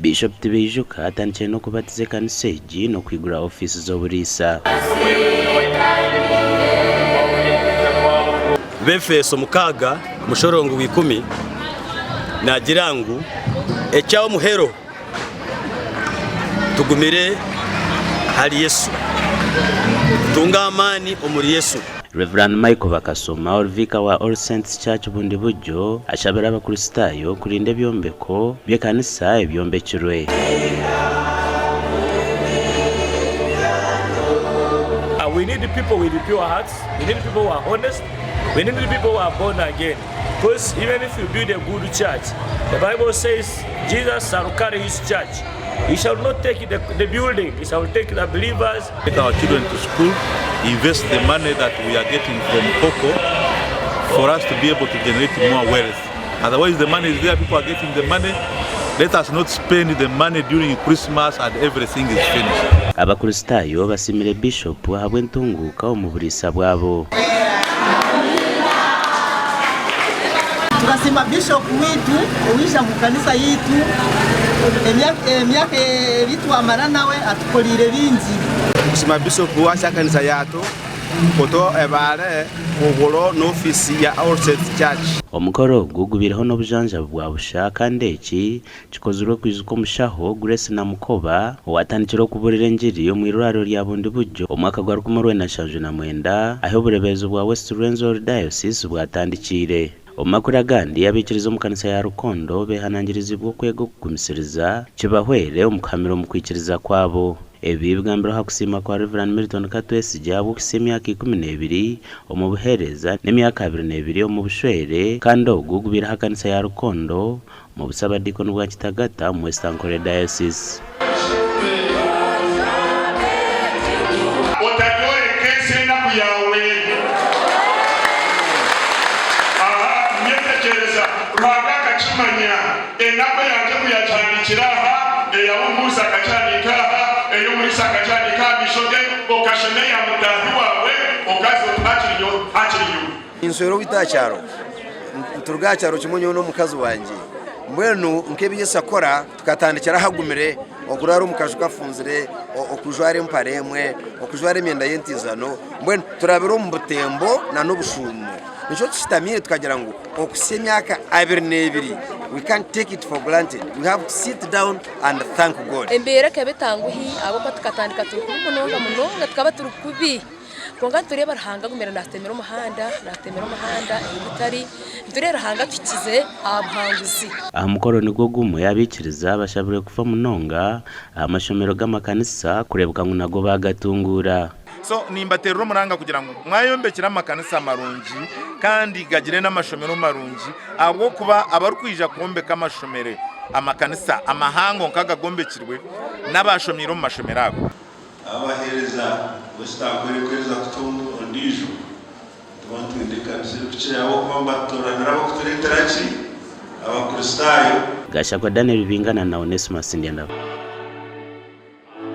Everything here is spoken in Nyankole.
Bishop Tibaijuka atandikire n'okubatiza ekanisa egi n'okwigura ofiisi z'oburiisa. Befeso mukaaga mushororongo gw'ikumi naagira ngu eky'omuhero tugumire ahari Yesu, tutunge amaani omuri Yesu. Rev. Michael Bakasoma ori Vicar wa All Saints Church Bundibugyo ashabire abakristaayo kurinda ebyombeko by'ekanisa ebyombekirwe. We need people with pure hearts, we need people who are honest, we need people who are born again because even if you build a good church, the Bible says Jesus shall carry his church. He shall not take the, the building, he shall take the believers. Take our children to school, invest the money that we are getting from cocoa for us to be able to generate more wealth. Otherwise, the money is there, people are getting the money. Let us not spend the money during Christmas and everything is finished. Abakristaayo basiimire Bishopu ahabw'entunguuka omu buriisa bwabo. Turasiima Bishop waitu owaija omu kanisa yaitu, emyaka ebi twamara nawe atukoreire bingi. Tukusiima Bishop wacha ekanisa yatu kutu ebare kuguro n'ofisi ya All Saints Church. Omukoro ogu gubaireho n'obujanjabi bwa busha kandi eki Kikozirwe kwijuka omushaho Grace Namukoba owatandikire okuburira engiri omu irwariro rya Bundibugyo omu mwaka gwa 1979 ahi oburebeerezi bwa West Rwenzori Diocese bwatandikiire. Omu makuru agandi, abaikiriza omu kanisa ya Rukondo behanangirizibwa okwega okugumisiriza kibahwere omu kuhamira omu kwikiriza kwabo. Ebi bigambirwe aha kusiima kwa Rev. Milton Katwesigye ahabw'okuhitsya emyaka 12 omu buheereza n'emyaka 22 omu bushwere kandi ogu gubaire aha kanisa ya Rukondo Omu busabadiikoni bwa Kitagata omu West Ankole Diocese. Otaryoreka ensi enaku yaawe. Aha, nyetegyereza, Ruhanga akakimanya. Enaku eyangye ku yagihandiikire aha, eya Wumuuzi akagihandiika aha, ey'omuriisa akagihandiika aha maisho ge, okashoma eya mutaahi waawe, okaza oti hakiri nyowe, hakiri nyowe. Ninswera owaitu aha kyaro, nituruga aha kyaro kimwe nyowe n'omukazi wangye. Mbwenu nk'ebi Yesu akora tukatandikira ahagumire, okuraara omu kaju kafunzire, okujwara empare emwe, okujwara emyenda y'entiizano, mbwenu turabire omu butembo n'obushuumo. Nikyo tushutamiire tukagira ngu okuhitsya emyaka 22 we can't take it for granted, we have to sit down and thank God. Embeera ekaba etanguhi ahabw'okuba tukatandika turi kubi munonga munonga tukaba turi kubi. Kwonka nitureeba Ruhanga agumire naatutemera omuhanda, naatutemera omuhanda ei gutari. Nitureeba Ruhanga atuhikize aha buhanguzi. Aha mukoro nigwo gumwe, abaikiriza bashabirwe kufa munonga aha mashomero g'amakanisa kureebeka ngu nago baagatunguura. So nimbateerera omuranga kugira ngu mwayombekire amakanisa marungi kandi gagire n'amashomero marungi ahabw'okuba abarikwija kwombeka amashomero amakanisa amahango nk'agagombekirwe n'abaashomiire omu mashomero ago. Abaheereza b'ekitaakwire kweza kuta ondiijo, nituba nitwenda ekanisa erikukira ahabw'okuba nibatutoranira ab'okutureetera ki? Abakristaayo. Gashakwa Daniel Bingana na Onesmus Ndyandaba.